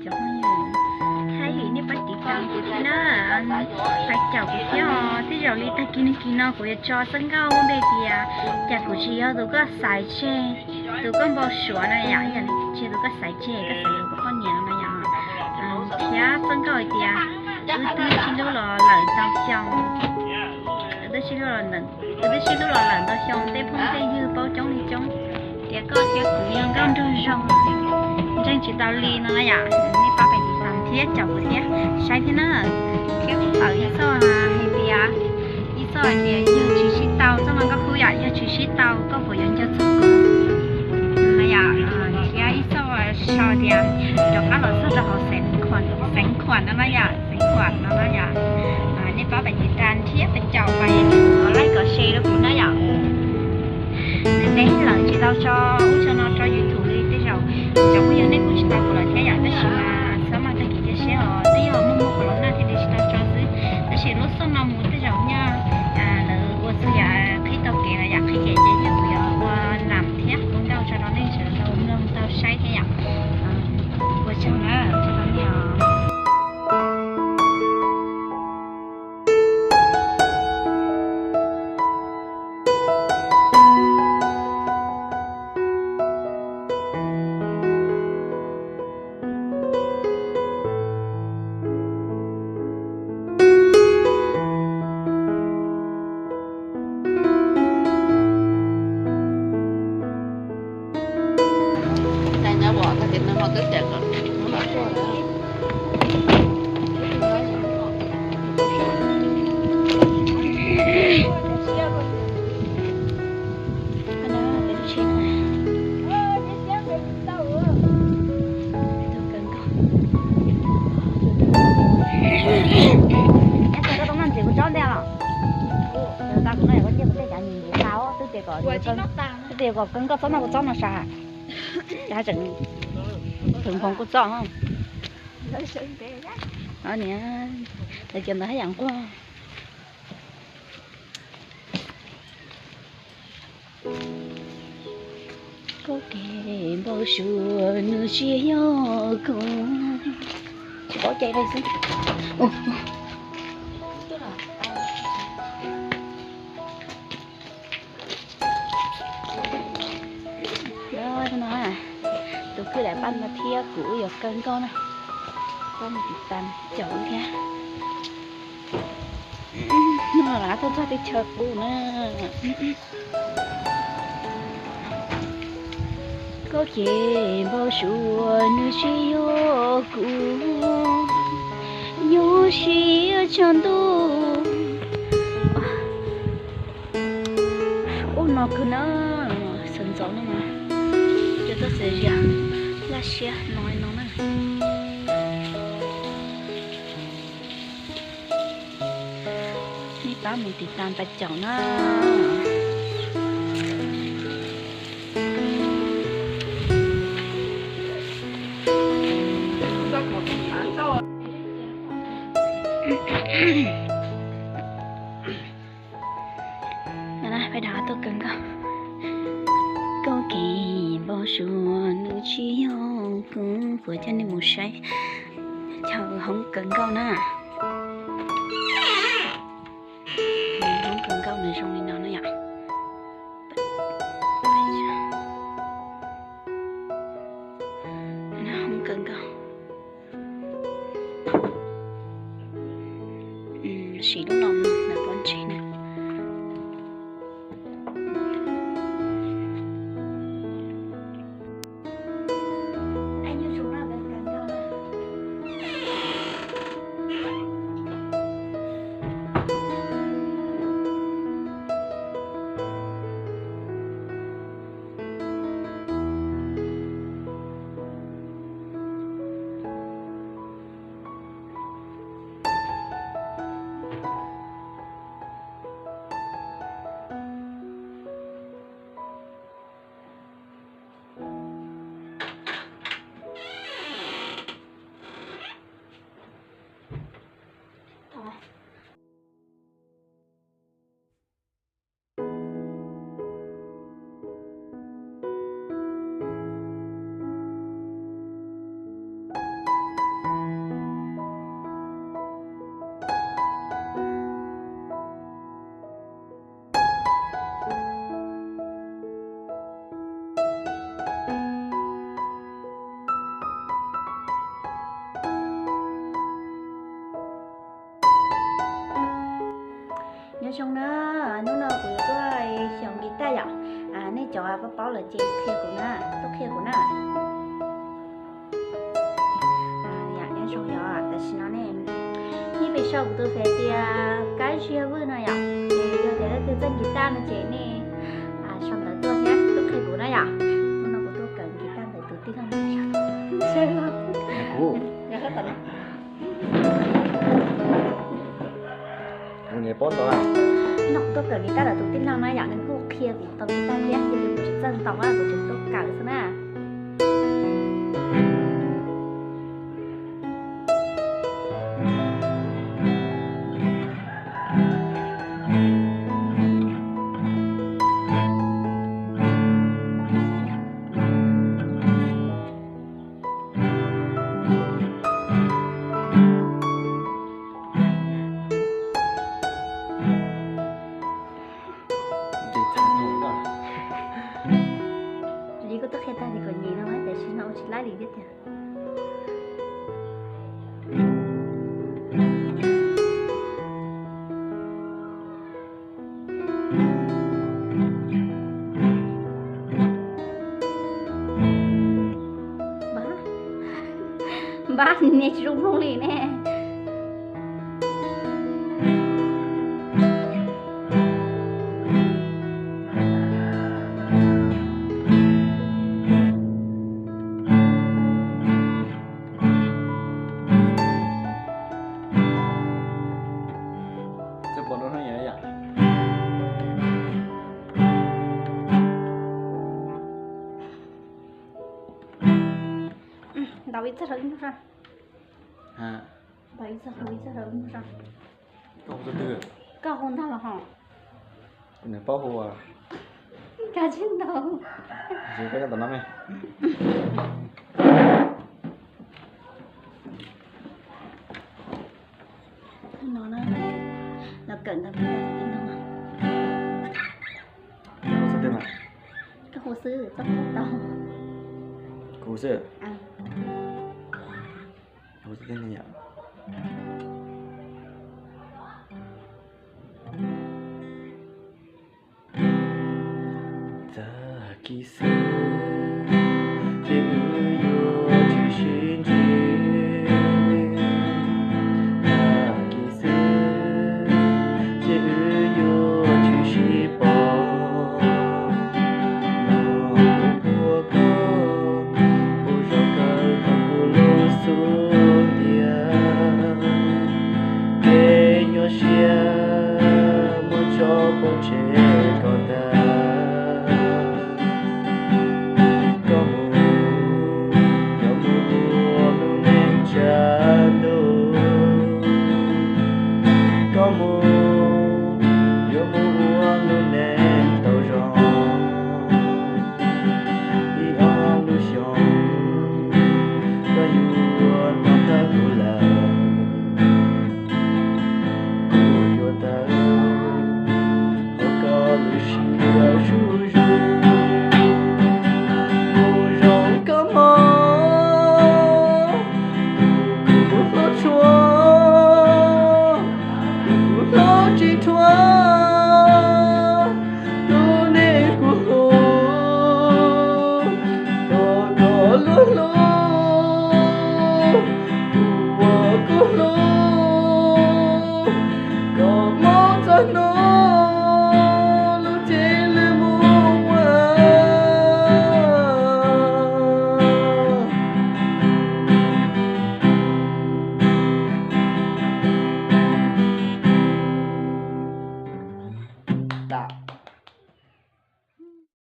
Cov phooj ywg, hais li nej pab tiv tas kuv thiab na, pab caum kuv thiab os. Tej zaum li tag kis no kis no kuv yuav tso txoj nkauj npe tias cas kuv tsis yog tus koj xaiv tseg, tus koj npau suav no yom, yog tsis yog tus koj xaiv tseg, koj xaiv yuav ua koj poj niam no yom. Thiab txoj nkauj hais tias wb twb sib hlub los lawm ntau xyoo, wb twb sib hlub los lawm ntau xyoo, tej phooj tej ywg paub coob li coob, tias koj thiab kuv yog nkauj nraug zoo, ntseeg tsis tau li no na yom. Nej pab pab tiv tas thiab caum kuv thiab saib thiab na. Thiab kuv tawm ib txoj hais tias, ib txoj hais tias yog tsis sib tau, txoj no nkauj kub yom, yog tsis sib tau koj puas yuav nco txog kuv no yom. Thiab ib txoj sau tias rov qab los txog rau hauv Xeev Khuam no na yom, Xeev Khuam no na yom. Nej pab pab tiv tas thiab pab caum, pab like, comment, share rau kuv na yom. Ntev lawm tsis tau tso ub tso no rau YouTube li, tej zaum cov phooj ywg nej kuj tsis tau kuv lawm thiab yom, tab sis mas txhob maj tag kis cia siab os, twb yog muaj muaj qhov los nag thiaj li tsis tau tso xwb. Tab sis lub xoj no mus tej zaum nyaj lawv ua txhua yam qhib tau kev los yam qhib kev ces yog kuv yuav ua nam thiab ua nkauj tso rau nej sawv daws tau mloog tau saib thiab yom. Ua tsaug na, tsaug rau nej os. Koj txoj no ntxiv kuv tsob ntej los? Tau kuv no yog koj cia kuv tej cav nyiam nyiam tau, twb tias kom, twb tias kom kawg nkauj txob no kuv txob no sas. Cas tseem tseem nphoo kuv txob. Niam, lawv cov ntawd haj yam nquag. Koj kev npau suav nws tsis yog kuv. Tsis paub cai li xwb. Tus kwj daim paj no thiab kuv wb yuav kawg nkauj na. Pab mus tiv tas caum wb thiab. Hnub no lawv tuaj txog teb chaws kuv na. Koj kev npau suav nws tsis yog kuv, nyuaj siab tshaj ntuj. Ub no kawg na, sawv ntxov no mas cov txoj xwm zias laj siab no no na. Nej pab mus tiv tas pab caum na. Peb dag tuaj kawg nkaus. Koj kev npau suav nws tsis yog kuv, kuv coj nej mus saib chaw hoob kawg nkaus na. Hoob kawg nkaus nws zoo li no na yom. Hoob kawg nkaus. Siv lub no mus lawv pov ntsev na. Nyob zoo na, hnub no kuv yuav tuaj xyoo guitar yom. Nej cov paub paub lawm ces qhia kuv na, tuaj qhia kuv na. Yom, nyob zoo yom, tam sim no nej, nej pem sau kuv tus Facebook tias Kab Ziag Vwj no yom, ces yog tias leej twg txawj guitar no ces nej sau ntawv tuaj thiab tuaj qhia kuv na yom. Hnub no kuv tuaj kawm guitar ntawm tus tij laug no. Kuv niam paub ntau. No kuv tuaj kawm guitar ntawm tus tij laug na yom, nws kuj qhia kuv tau guitar thiab, ces kuv tsis txawj ntau na, kuv tseem tuaj kawm xwb na. Li kuj tuaj qhia tag li kom nyiam no mas tiam sis no ua tsis laib li thiab tiag. Npab, npab niag tsis zoo mloog li ne. Ntaus ib txoj rau ib txoj. Ntaus ib txoj rau ib txoj. Koj hu txoj twg? Koj hu ntag los ho. Kuv niam paub hu. Kav tsij ntaus. Koj ntaus no me. No na, los kawm ntawm tij laug. Koj hu xwb, txoj koj tau. Kuv xwb. Hu xwb. Tag kis xwb ces wb yuav tsis sib ntsib. Tag kis xwb ces wb yuav tsis sib pom. Los kuv thuam koj, kuv zov kawg tau kuv lub xub ntiag. Kev nyuaj siab muab tso pov tseg kom tag. Koj mus, yuav mus ua lub neej tshav ntuj. Koj mus, yuav mus